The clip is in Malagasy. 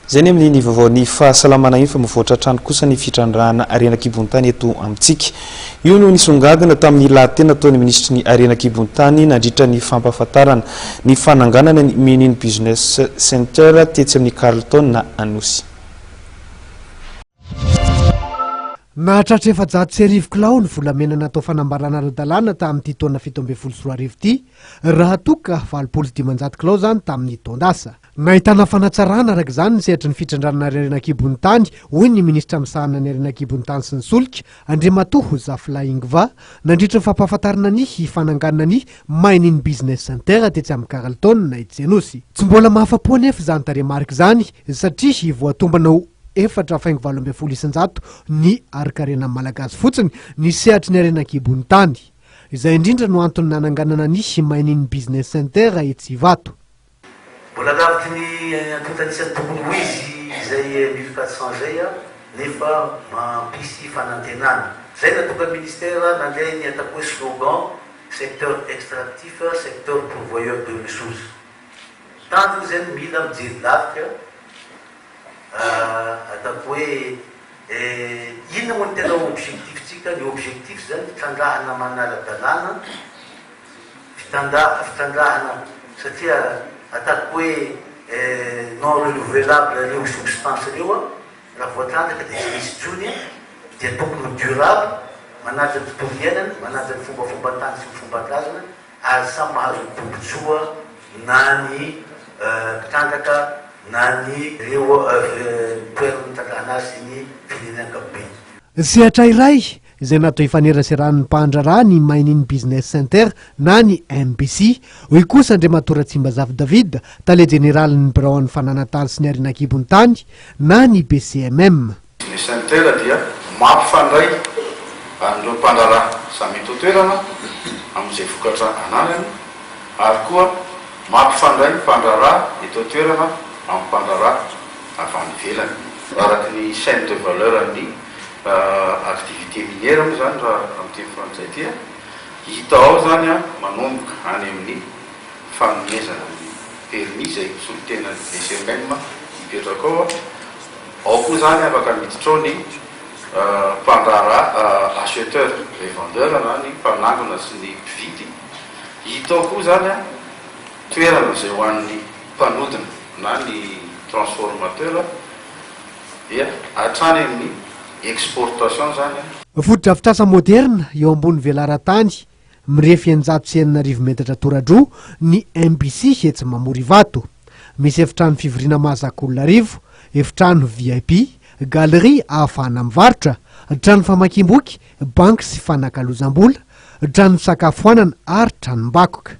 Izay ny amin'iny vaovaon'ny fahasalamana iny fa mivoatra hatrany kosa ny fitrandrahana harena an-kibon-tany eto amintsika. Io no nisongadina tamin'ny lahateny nataon'ny minisitry ny harena an-kibon-tany nandritra ny fampahafantarana ny fananganana ny Mining Business Center tetsy amin'ny Carlton Anosy. Nahatratra 1400 kilao ny volamena natao fanambarana ara-dalàna tamin'ity taona 2017 ity, raha toa ka 580 kilao izany tamin'ny taon-dasa. Nahitana fanatsarana araka izany ny sehatry ny fitrandrahana harena an-kibon'ny tany, hoy ny minisitra misahana ny harena an-kibon'ny tany sy ny solika, Andriamatoa Zafilahy Ingva, nandritra ny fampahafantarana ny fananganana ny Mining Business Center tetsy amin'ny Carlton etsy Anosy. Tsy mbola mahafa-po anefa izany tarehimarika izany satria voatombana ho 4,18% ny harin-karena malagasy fotsiny ny sehatry ny harena an-kibon'ny tany. Izay indrindra no antony nananganana ny Mining Business Center etsy Ivato. Mbola lavitry ny antontan'isan'ny tokony ho izy izay 1400 izay nefa mampisy fanantenana. Izay nahatonga ny ministera nandray ny ataoko hoe slogan secteur extractif, secteur pourvoyeur de ressources. Tanjona izay ny mila mijery lavitra ataoko hoe inona moa ny tena objectif-tsika, ny objectif izany fitrandrahana manara-dalàna, Fitrandrahana satria ataoko hoe non renouvelable ireo substance ireo an, raha voatrandraka dia tsy misy intsony dia tokony ho durable, manaja ny tontolo iainana, manaja ny fombafomban-tany sy ny fomban-drazana ary samy mahazo ny tombotsoa na ny mpitrandraka na ny ireo toerana nitrandrahana azy sy ny firenena ankapobeny. Sehatra iray izay natao hifaneraseran'ny mpandraharaha ny Mining Business Center na ny MBC, hoy kosa Andriamatoa Ratsimbazafy David, tale jeneralin'ny biraon'ny fananan-tany sy ny harena an-kibon'ny tany na ny BCMM. Business Center dia mampifandray an'ireo mpandraharaha samy eto an-toerana amin'izay vokatra ananany ary koa mampifandray ny mpandraharaha eto an-toerana amin'ny mpandraharaha avy any ivelany. Araka ny chaine de valeur an'ny Activité minière moa izany raha amin'ny teny frantsay dia hita ao izany manomboka any amin'ny fanomezana ny permis izay solontenan'ny BCMM mipetraka ao, ao koa izany afaka miditra ao ny mpandraharaha acheteur et vendeur na ny mpanangona sy ny mpividy, hita ao koa izany toerana izay ho an'ny mpanodina na ny transformateur. Dia hatrany amin'ny exportation zany an. Fotodrafitrasa moderina eo ambony velaran-tany mirefy 6600 metatra tora-droa ny MBC etsy Mamory Ivato. Misy efitrano fivoriana mahazaka olona arivo, efitrano VIP, galerie ahafahana mivarotra, trano famakiam-boky, banky sy fanakalozam-bola, trano fisakafoanana ary tranom-bakoka.